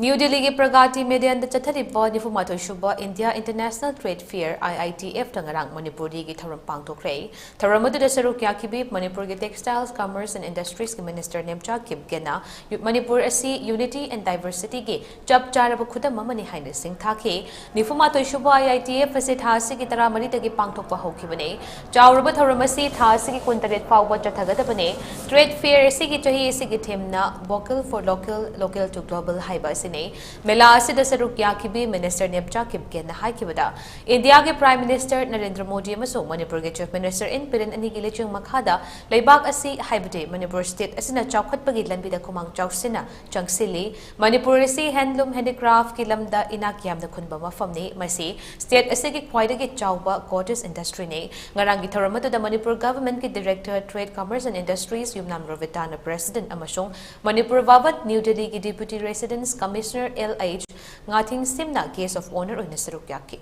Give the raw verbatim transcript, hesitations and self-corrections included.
New ꯗꯤꯜꯂꯤꯒꯤ ꯄ꯭ꯔꯒꯥꯇꯤ ꯃꯦꯗꯥꯟꯗ ꯆꯠꯊꯔꯤꯕ ꯅꯤꯐꯨ ꯃꯥꯊꯣꯏ ꯁꯨꯕ India international trade fair, IITF, ꯇ ꯉꯔꯥꯡ ꯃꯅꯤꯄꯨꯔꯗꯒꯤ ꯊꯧꯔꯝ ꯄꯥꯡꯊꯣꯛꯈ꯭ꯔꯦ꯫ ꯊꯧꯔꯝ ꯑꯗꯨꯗ ꯁꯔꯨꯛ ꯌꯥꯈꯤꯕꯤ ꯃꯅꯤꯄꯨꯔꯒꯤ Textiles, Commerce and Industries ꯀꯤ Minister ꯅꯦꯝꯆꯥ ꯀꯤꯞꯒꯦꯅ ꯃꯅꯤꯄꯨꯔ ꯑꯁꯤ unity and diversity ꯒꯤ ꯆꯞ ꯆꯥꯔꯕ ꯈꯨꯗꯝ ꯑꯃꯅꯤ ꯍꯥꯏꯅ ꯁꯤꯡꯊꯥꯈꯤ꯫ ꯅꯤꯐꯨ ꯃꯥꯊꯣꯏ ꯁꯨꯕ IITF ꯑꯁꯤ ꯊꯥ ꯑꯁꯤꯒꯤ ꯇꯔꯥꯃꯔꯤꯗꯒꯤ ꯄꯥꯡꯊꯣꯛꯄ ꯍꯧꯈꯤꯕꯅꯤ꯫ ꯆꯥꯎꯔꯕ ꯊꯧꯔꯝ ꯑꯁꯤ ꯊꯥ ꯑꯁꯤꯒꯤ ꯀꯨꯟꯇꯔꯦꯠ ꯐꯥꯎꯕ ꯆꯠꯊꯒꯗꯕꯅꯤ꯫ ꯇ꯭ꯔꯦꯗ ꯐꯤꯌꯔ ꯑꯁꯤꯒꯤ ꯆꯍꯤ ꯑꯁꯤꯒꯤ ꯊꯤꯝꯅ Vocal for Local, Local to Global ꯍꯥꯏꯕ ꯑꯁꯤꯅꯤ꯫ ꯃꯦꯂꯥ ꯑꯁꯤꯗ ꯁꯔꯨꯛ ꯌꯥꯈꯤꯕꯤ ꯃꯤꯅꯤꯁꯇꯔ ꯅꯦꯝꯆꯥ ꯀꯤꯞꯒꯦꯟꯅ ꯍꯥꯏꯈꯤꯕꯗ, ꯏꯟꯗꯤꯌꯥꯒꯤ ꯄ꯭ꯔꯥꯏꯝ ꯃꯤꯅꯤꯁꯇꯔ ꯅꯔꯦꯟꯗ꯭ꯔ ꯃꯣꯗꯤ ꯑꯃꯁꯨꯡ ꯃꯅꯤꯄꯨꯔꯒꯤ ꯆꯤꯐ ꯃꯤꯅꯤꯁꯇꯔ ꯏꯟ ꯕꯤꯔꯦꯟ ꯑꯅꯤꯒꯤ ꯂꯨꯆꯤꯡ ꯃꯈꯥꯗ ꯂꯩꯕꯥꯛ ꯑꯁꯤ, ꯍꯥꯏꯕꯗꯤ ꯃꯅꯤꯄꯨꯔ ꯁ꯭ꯇꯦꯠ ꯑꯁꯤꯅ ꯆꯥꯎꯈꯠꯄꯒꯤ ꯂꯝꯕꯤꯗ ꯈꯨꯃꯥꯡ ꯆꯥꯎꯁꯤꯟꯅ ꯆꯪꯁꯤꯜꯂꯤ꯫ ꯃꯅꯤꯄꯨꯔ ꯑꯁꯤ ꯍꯦꯟꯂꯨꯝ ꯍꯦꯟꯗꯤꯀ꯭ꯔꯥꯐꯀꯤ ꯂꯝꯗ ꯏꯅꯥꯛ ꯌꯥꯝꯅ ꯈꯨꯟꯕ ꯃꯐꯝꯅꯤ꯫ ꯃꯁꯤ ꯁ꯭ꯇꯦꯠ ꯑꯁꯤꯒꯤ ꯈ꯭ꯋꯥꯏꯗꯒꯤ ꯆꯥꯎꯕ ꯀꯣꯇꯦꯖ ꯏꯟꯗꯁꯇ꯭ꯔꯤꯅꯤ꯫ ꯉꯔꯥꯡꯒꯤ ꯊꯧꯔꯝ ꯑꯗꯨꯗ ꯃꯅꯤꯄꯨꯔ ꯒꯚꯔꯟꯃꯦꯟꯠꯀꯤ director, trade, commerce and industries, Yumnam ꯔꯣꯕꯤꯇꯥꯅ ꯄ꯭ꯔꯦꯁꯤꯗꯦꯟꯠ ꯑꯃꯁꯨꯡ ꯃꯅꯤꯄꯨꯔ ꯚꯕꯟ, ꯅ꯭ꯌꯨ ꯗꯤꯜꯂꯤꯒꯤ deputy resident commissioner L H ꯉꯥꯊꯤꯡꯁꯤꯝꯅ ꯒꯦꯁ ꯑꯣꯐ ꯑꯣꯅꯔ ꯑꯣꯏꯅ ꯁꯔꯨꯛ ꯌꯥꯈꯤ꯫